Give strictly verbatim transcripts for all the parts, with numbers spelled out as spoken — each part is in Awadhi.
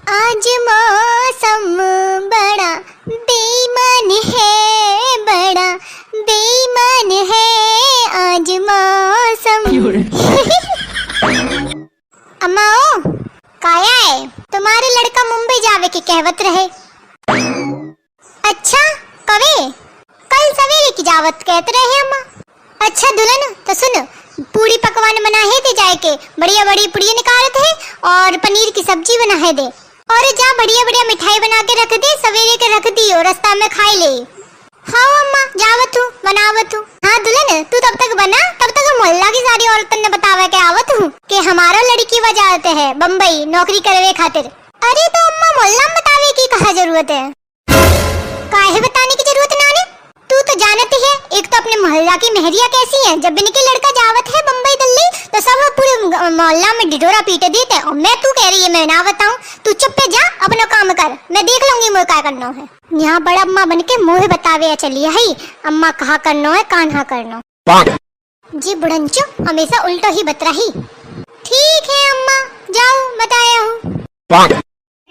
आज मौसम बड़ा बेईमान है, बड़ा बेईमान है आज मौसम। अम्मा ओ, काया है? तुम्हारे लड़का मुंबई जावे के कहवत रहे। अच्छा, कवे? कल सवेरे की जावत कहत रहे अम्मा। अच्छा दुल्हन, तो सुन, पूड़ी पकवान बनाए दे जाए के, बढ़िया बढ़िया पुड़िया निकालत है और पनीर की सब्जी बनाए दे, और जा बढ़िया बढ़िया मिठाई बना के रख दे, सवेरे के रख दी और रास्ता में खाए ले। हाँ अम्मा, जावत हूँ, बनावत हूँ। हाँ दुल्हन, तू तब तक बना, तब तक हम मोहल्ला की सारी औरतन ने बतावे के आवत हूँ कि हमारा लड़की वा जात है बम्बई नौकरी करवे खातिर। अरे तो अम्मा, मोहल्ला में बतावे की कहा जरूरत है? काहे बताने की जरूरत नाने? तू तो जानत ही है, एक तो अपने मोहल्ला की मेहरिया कैसी है, जब इनके लड़का जावत है बम्बई दिल्ली तो सब पूरे मोहल्ला में ढिढोरा पीट देते हैं। और मैं, तू कह रही है मैं ना बताऊं, तू चुप्पे जा, अपना काम कर, मैं देख लूंगी मोए का करनो है। यहाँ बड़ा अम्मा बन के मोहे बतावे चली है अम्मा, कहा करनो है, का ना करनो। जी बुढ़ंचो, हमेशा उल्टो ही बतराही। ठीक है अम्मा, जाओ, बताया हूँ।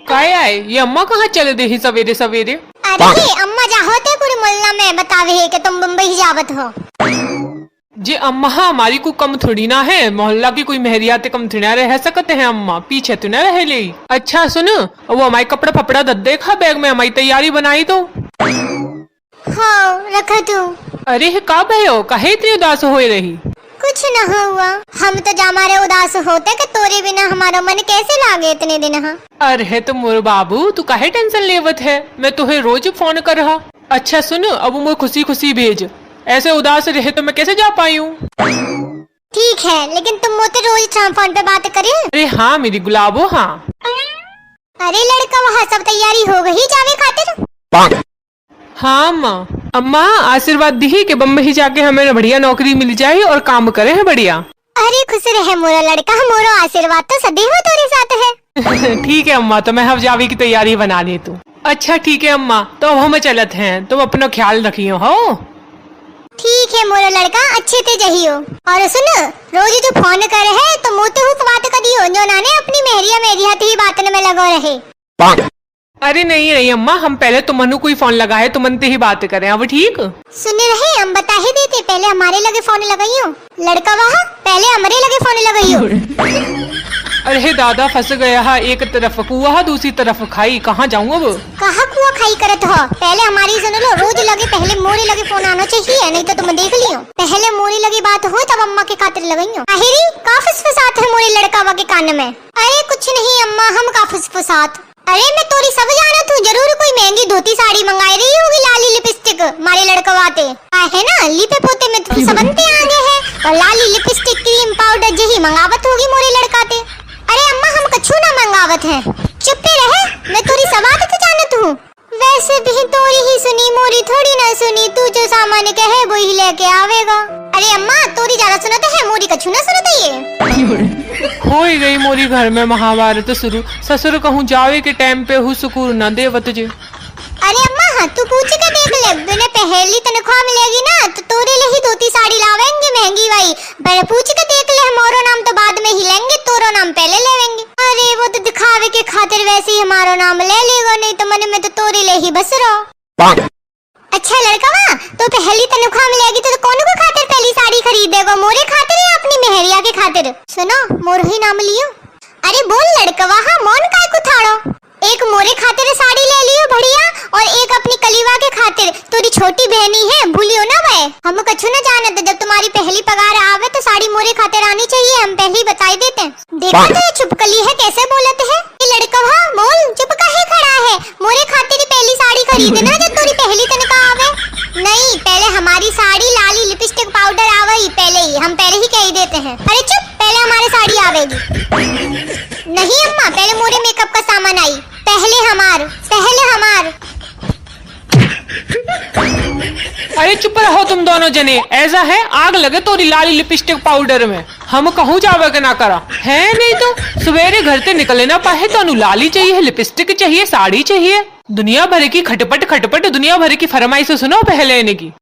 काय आए, ये अम्मा कहाँ चले देही सवेरे सवेरे? अरे, अम्मा जाहोते पूरे मोहल्ला में बतावे है कि तुम बम्बई जावत हो। जे अम्मा, हाँ, हमारी को कम थोड़ी ना है, मोहल्ला की कोई मेहरिया ते कम थोड़ी ना रह सकते हैं अम्मा, पीछे तो ना रह ले। अच्छा सुन, वो हमारी कपड़ा फपड़ा दे देखा बैग में, हमारी तैयारी बनाई तो। हाँ, रखा तू। अरे, हे का भयो? काहे इतनी उदास होए रही? कुछ न हुआ। हम तो जा मारे उदास होते कि तोरे बिना हमारा मन कैसे लागे इतने दिन, हाँ? अरे, तो मोर बाबू, तू काहे tension लेवत है? मैं तोहे रोज फोन कर रहा। अच्छा सुन, अब मोर खुशी खुशी भेज, ऐसे उदास रहे तो मैं कैसे जा पाई हूँ? ठीक है, लेकिन तुम मोते रोज फोन पे बात करे। अरे हाँ, मेरी गुलाबो, हाँ। अरे लड़का, वहाँ सब तैयारी हो गई जावे खातिर? हाँ अम्मा, अम्मा आशीर्वाद दी कि बम्बई जाके हमें बढ़िया नौकरी मिल जाए और काम करे हैं बढ़िया। अरे खुश रहे मोरा लड़का, मोरो आशीर्वाद तो सदैव तोरे साथ है। ठीक है अम्मा, तो मैं अब जावे की तैयारी बना ली तू। अच्छा ठीक है अम्मा, तो अब हम चलत हैं, तुम अपना ख्याल रखियो हो। ठीक है मोरो लड़का, अच्छे ते जहियो। और सुन, रोज जो फोन करे है तो मोते हुक बात करियो, जो नाने अपनी मेहरिया मेहरिया ती बातन में लगो रहे। अरे नहीं, नहीं अम्मा, हम पहले तुमनु कोई फोन लगाए, तुमन ते ही बात करें, अब ठीक? सुने रहे, हम बता ही देते, पहले हमारे लगे फोन लगाइयो। लड़का वहाँ, पहले हमरे लगे फोन लगाइयो। अरे हे दादा, फंस गया है, एक तरफ कुआ है, दूसरी तरफ खाई, कहाँ जाऊँ अब? कहाँ कुआ खाई करत हो? पहले हमारी सुन लो, रोज लगे, पहले मोरे लगे फोन आना चाहिए, नहीं तो तुम देख लियो। पहले मोरे लगे बात हो, तब अम्मा के खातिर लगाइयो। आहिरी, का फुसफुसात है मोरे लड़का वा के कान में? अरे कुछ नहीं अम्मा, हम का फुसफुसात। अरे मैं तोरी सब जानत हूँ, जरूर कोई महंगी धोती साड़ी मंगाई रही होगी, लाली लिपस्टिक मारे लड़कवा ते। का है ना, लीपे पोते में तो सबनते आगे है, और लाली लिपस्टिक, क्रीम, पाउडर यही मंगावत होगी मोरे लड़का ते। अरे अम्मा, हम कछू ना मंगावत है। चुप्पे रहे, मैं तोरी सवाद तो जानत हूँ। वैसे भी तोरी ही सुनी, मोरी थोड़ी ना सुनी, तू जो सामान कहे वो ही लेके आवेगा। अरे अम्मा, तोरी ज्यादा सुनत है, मोरी कछू ना सुनत है ये। हो ही गई मोरी घर में महाभारत शुरू, ससुर कहूँ जावे के टाइम पे हूँ सुकून ना देवत जे। अरे अम्मा, हाँ, तू पूछ के देख ले, बिना पहली तनख्वाह मिलेगी ना तो तोरे लिए ही धोती साड़ी लावेंगे महंगी वाली। पर पूछ के देख ले, हमारो नाम तो बाद में ही लेंगे, तोरो नाम पहले लेवेंगे। अरे वो तो दिखावे के खातिर वैसे ही हमारो नाम ले लेगो, नहीं तो मन में तो तोरे लिए ही बस रहो। अच्छा लड़कवा, तो पहली तनख्वाह मिलेगी तो, तो कौन को खातिर पहली साड़ी खरीदेगो, मोरे खातिर या अपनी मेहरिया के खातिर? सुनो, मोर ही नाम लियो। अरे बोल लड़कवा, हाँ, मौन काय को थाड़ो? एक मोरे खातिर साड़ी ले लियो बढ़िया, और एक अपनी कलीवा के खातिर। तोरी छोटी बहनी है, भूलियो ना वह। हम कछु न जानत, जब तुम्हारी पहली पगार आवे तो साड़ी मोरे खातिर आनी चाहिए, हम पहले ही बताई देते हैं। देखा तो ये छुपकली है, कैसे बोलत है। ए लड़कवा, बोल, चुप काहे खड़ा है? मोरे खातिर ही पहली साड़ी खरीदना, जब तोरी पहली तनख्वाह आवे। नहीं, पहले हमारी साड़ी, लाली, लिपस्टिक, पाउडर आवे ही पहले ही, हम पहले ही कह ही देते हैं। अरे चुप, पहले हमारे साड़ी आवेगी। नहीं अम्मा, पहले मोरे मेकअप का सामान आई, पहले हमार, पहले हमार। अरे चुप रहो तुम दोनों जने, ऐसा है आग लगे तोरी लाली लिपस्टिक पाउडर में। हम कहूँ जावे के ना करा है, नहीं तो सवेरे घर से निकले ना पाए तो अनु लाली चाहिए, लिपस्टिक चाहिए, साड़ी चाहिए, दुनिया भर की खटपट खटपट, दुनिया भर की फरमाइश सुनो पहले इनकी।